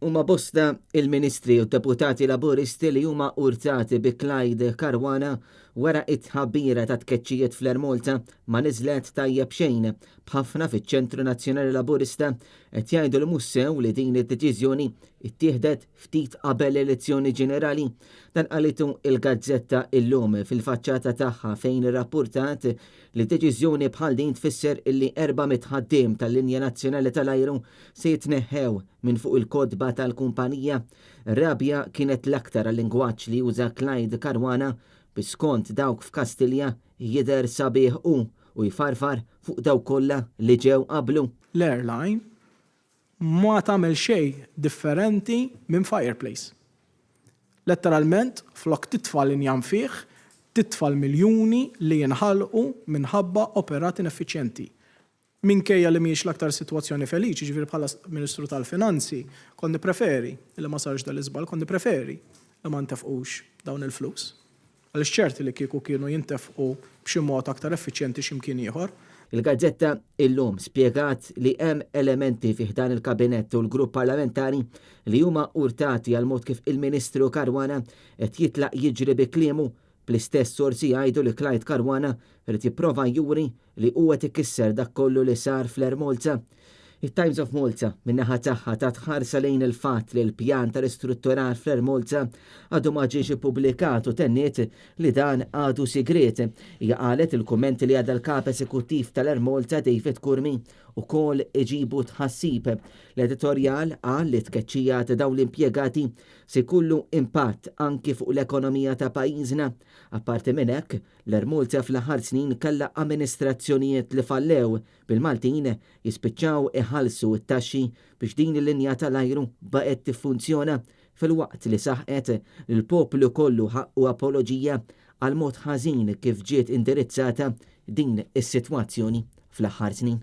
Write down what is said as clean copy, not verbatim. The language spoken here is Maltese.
Huma bosta il-Ministri u Deputati Laburisti li huma urtati bi Clyde Caruana wara it-tħabbira ta' tkeċċijiet fl-Air Malta ma niżlet tajjeb xejn, b'ħafna fiċ-Ċentru Nazzjonali Laburista qed jgħidu li mhux sew li din id-deċiżjoni ttieħdet ftit qabel l-elezzjoni ġenerali. Dan qalitu il-gazzetta Illum fil-faċċata tagħha fejn irrappurtat li deċiżjoni bħal din tfisser illi 400 ħaddiem tal-linja nazzjonali tal-ajru se jitneħħew minn fuq il-kotba tal-kumpanija. Rabja kienet l-aktar għal-lingwaġġ li uża Clyde Caruana bi skont dawk f'Kastilja jidher sabiħ hu u jfarfar fuq dawk kollha li ġew qablu. L-airline ma tagħmel xejn differenti minn fireplace. Letteralment, flok titfa' l-injam fih, titfa' l-miljuni li jinħalqu minħabba operat ineffiċjenti. Minkejja li mhijiex l-aktar sitwazzjoni feliċi, jiġifieri bħala Ministru tal-Finanzi, kont nippreferi li ma sarx dan l-iżball, kont nippreferi li ma ntefqux dawn il-flus. Għaliex ċert li kieku kienu jintefqu b'xi mod aktar effiċjenti xi mkien ieħor. Il-gazzetta Illum spjegat li hemm elementi fi ħdan il-Kabinett u l-Grupp Parlamentari li huma urtati għall-mod kif il-Ministru Caruana qed jitlaq jiġri bi kliemu Bl-istess sorsi jgħidu li Clyde Caruana ried jipprova juri li hu qed ikisser dak kollu li sar fl-Air Malta. It-Times of Malta, min-naħa tagħha, tat ħarsa lejn il-fatt li l-pjan ta' ristrutturar fl-Air Malta għadu ma ġiex ippubblikat u tenniet li dan għadu sigriet. Hija qalet il-kummenti li għadda l-Kap Esekuttiv tal-Air Malta David Curmi ukoll iġibu tħassib. L-editorjal qal li t-tkeċċija ta' dawn l-impjegati se jkollu impatt anki fuq l-ekonomija ta' pajjiżna. Apparti minn hekk, l-Air Malta fl-aħħar snin kellha amministrazzjonijiet li fallew, bil-Maltin jispiċċaw iħallsu t-taxxi biex din il-linja tal-ajru baqgħet tiffunzjona, filwaqt li saħqet li l-poplu kollu ħaqqu apoloġija għall-mod ħażin kif ġiet indirizzata din is-sitwazzjoni fl-aħħar snin.